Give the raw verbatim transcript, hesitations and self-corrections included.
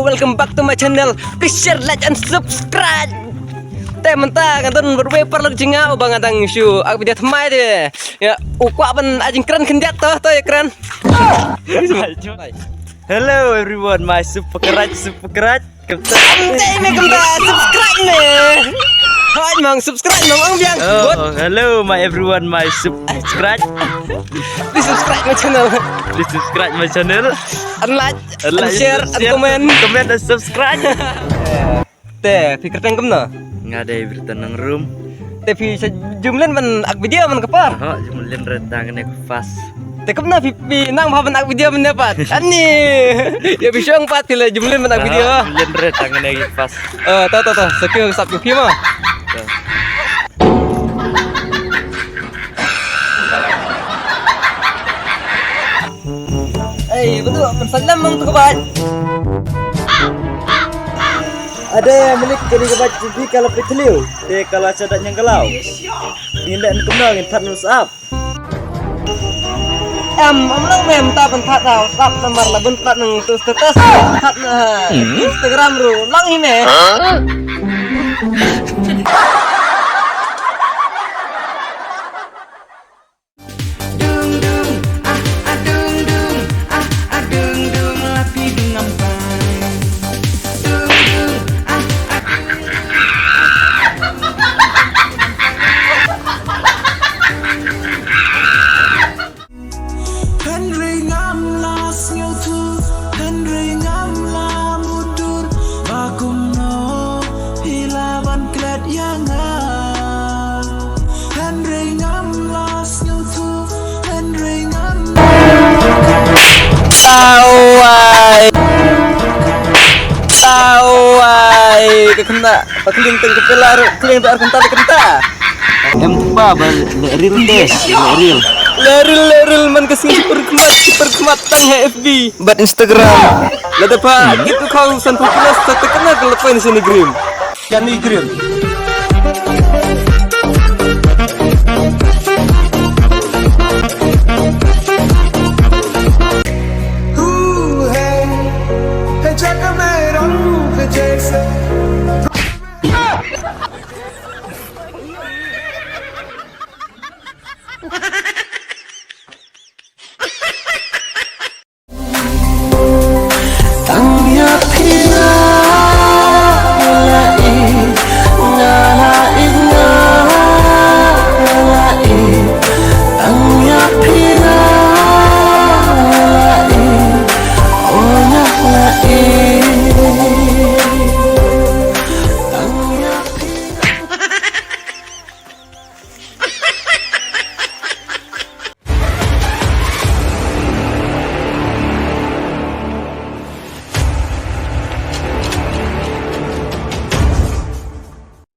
Welcome back to my channel. Please share, like and subscribe. Te mynta nga don bad uwei u paralok jong nga uba nga dang shu ai video thymmai te. Ïa, u kwah ban ai jingkren khyndiat to, to ïa kren. Hello everyone, my super karaj, super karaj. Kumta. Kumta me kumta, subscribe me. Hai mang, subscribe mang, ong biang. Oh, hello my everyone, my subscribe. Please subscribe my channel. Please subscribe my channel. And like, and share, and comment. Comment and subscribe. Te phi kyrteng kumno? Nga dei Briton Nongrum. Te phi sa jumlen ban ak video man ka por? Ho, jumlen re tang ne fast. Te kumno phi, phi nang bha ban ak video mynne pat? Ani. Ïa phi shong pat phi la jumlen ban ak video. Jumlen re tang ne fast. Oh, to to to. Sa kiew sap kiew phi ma. Ei, betul, pynsalam mang tu ka bait. Ade, milik kali ka bait, jadi kalau petliu, te kalau sa dak nyang kalau. Ngin dak kumno ngin that nus ap. Em, am lang mem ta ban that tau, sap namar la bun plat nang tu status, that na Instagram ru, lang hi ne. Dung dung, ah ah dung dung, ah ah dung dung, la phi dung am pai. Dung dung, ah ah. Hynrei ngam la sngewthuh, hynrei ngam la mutdur, ba kumno phi la ban klet ïa nga. Hynrei ngam la sngewthuh, hynrei ngam. Sawai. Sawai. Ka khynnah ba kling teng ka pela, kling teng ar kynta, kynta. Em tu ba, ba le ril te, le ril. Le ril, le ril man ka sngi super khmat, super khmat tang ha F B. Bad Instagram. Lada pha, itu kau san popular sa te kena ke lepoin sini grim. Kan ni grim.